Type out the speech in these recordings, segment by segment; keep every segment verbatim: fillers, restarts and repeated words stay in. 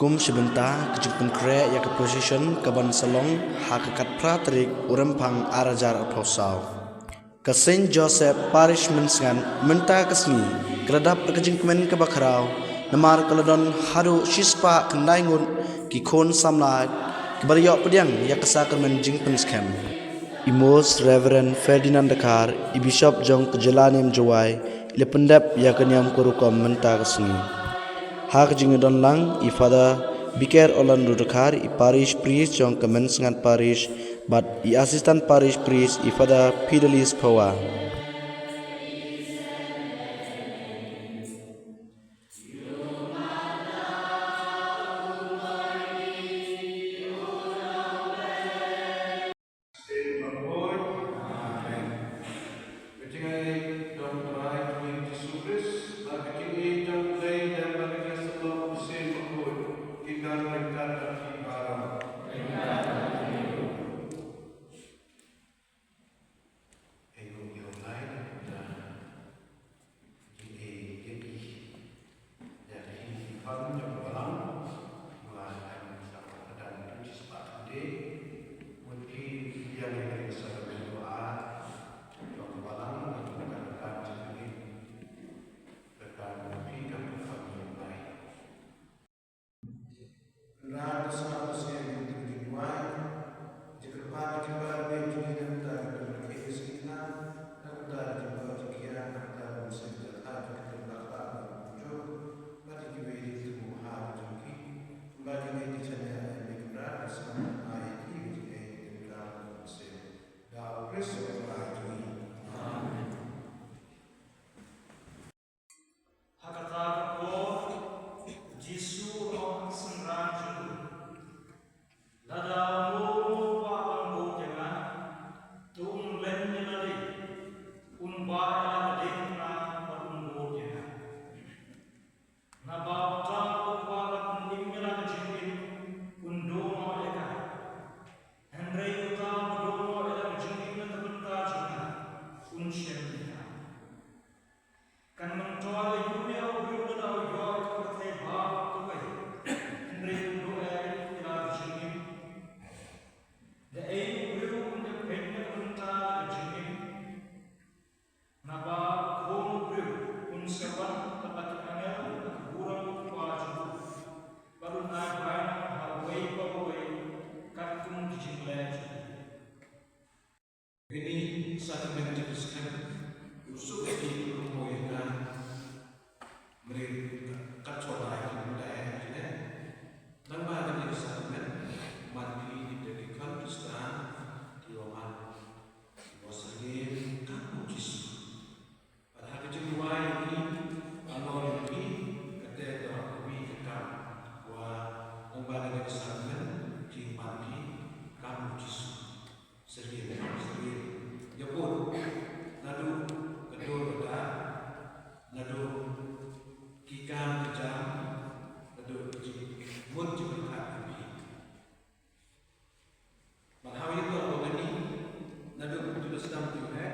Kum shi bynta ka jingpynkhreh ïa ka procession ka ban sa long ha ka khatphra tarik u Rymphang ar hajar arphew saw. Ka Saint Joseph Parish Mynsngat mynta ka sngi ka la dap da ka jingkmen kaba khraw namar ka la don haduh shispah khyndai ngut ki khun samla kiba la ïoh pdiang ïa ka sakramen jingpynskhem. I Most Reverend Ferdinand Dkhar, i Bishop jong ka jylla Niam Jowai, i la pyndep ïa ka niam ka rukom mynta ka sngi. Ha ka jingdon lang i Father Biker Orlando Dkhar, i Parish Priest jong ka Mynsngat Parish, bad i Assistant Parish Priest i Father Fidelis Phawa. Seng Bakhuid. Amen. Ka jingaiei jong U Trai jong ngi Jisu Khrist, bad ka jingïeit jong U Blei, bad ka jingïasyllok u Seng Bakhuid, kin don ryngkat bad phi baroh. Amen. Ai nguh ïa U Blai, da jingïeit ïa ki, ïa ki khun jong u balang, ba dang sah haduh shispah khyndai. Mut phi pdiang ïa ka sakramen jong u balang, da ka kan jingïeit, da ka phi ka khun jong U Blai. Nra da sngap da sngewthuh ïa ka jingduwai, jingkyrpad ïa ki para bangeit jong ngi na ka bynta ka jingkyrkhu ïa ka sngi Khynang, na ka bynta ka jingpynlong jingkhiah, na ka bynta ka mynsiem jingïakhun jong ki khynnah bad kumjuh, bad ïa kiwei de ki thmu ha ka jong ki. Kumba ki ngeit ki shaniah ïa me Kynrad, da sngap da ai ïa ki ka jingïeit jingkyrkhu jong ka mynsiem. Da U Khrist U Trai jong ngi. Amen. Ha kata ka por, u Jisu u la ong ha ki synran jong u, lada uno uno u kwah ban bud ïa nga, to un len ïa lade, un bah ïa la ka dieng bad un bud ïa nga. Naba uta uba kwah ban im ïa la ka jingim, un duh noh ïa ka. Hynrei uta uba duh noh ïa la ka jingim na ka bynta jong nga, un shem ïa ka. Kan myntoi aïu ïa u briew lada u ïoh ïa ka pyrthei baroh kawei, hynrei u duh ïa la ka jingim? Da ei u briew un ïapeit na ka bynta ka jingim? Naba u Khun u briew un sa wan bad la ki angel na ka burom u Kpa jong u, bad un ai bainong ha uwei pa uwei katkum ki jingleh jong u. Kine ki sakramen jingpynskhem, u suk ïa ki, u rung mo ïa ka, mri kat shuwa lai ki mut ai ïa ki ne. Nangba kine ki sakramen, man phi ki te ki khun Khristan, ki wa man, ki wa syriem, kat u Jisu. Bad ha ka jingduwai ïa phi, halor ïa phi, kata ka dei ka mih ka kam, wa nangba kane ka sakramen, jingman phi, kam u Jisu. Syriem, syriem. Ïa bud, naduh ka dur ka dar, naduh ki kam ki jam, naduh ka jingmut jingpyrkhat ïa phi. Bad haba ïa kane, naduh ka jingïasyriem jong phi,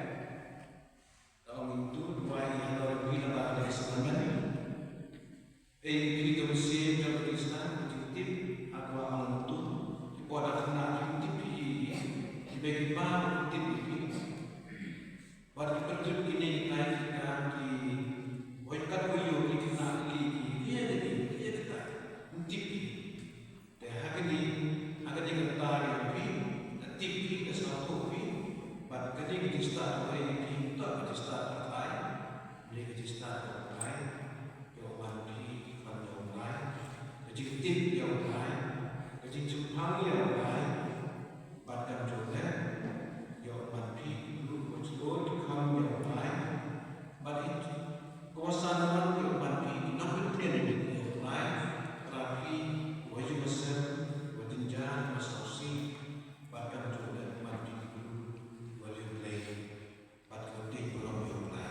da ong ngi to duwai halor ïa phi, naba ka dei ka sakramen. Ei phi ka mynsiem jong ka jingïasyriem, ka jingtip, ha kaba ong ngi to. Ki por da khynnah ki tip phi, kiba ki pa ki tip phi. Bad ki pynjot kine kitai ki kam ki, oi, kat ba ïoh ki khynnah ki, ki, ki ïa ki, ki ïa kita. Ym tip phi. Te ha kane, ha kane ka bynta ïa phi, da tip phi, da sngewthuh phi, bad kane ka jingstad jong phi, ym tang ka jingstad jong ka, ne ka jingstad jong ka, ïoh ban phi, ban ïoh ban, ka jingtip ïoh ban, ka jingshemphang ïoh ban, bad kumjuh ne, ïoh ban phi, ruh ban shlur, ki kham ïoh ban, bad it, Ko San Wan ïoh ban phi ki nongpynthien ïoh Blai, para phi, wa ïing wa sem, wa jynjar, wa sawsih, bad kumjuh leh ban phi ki briew, wa leh Blei, bad ka ktien burom ïoh Blai.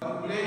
Khublei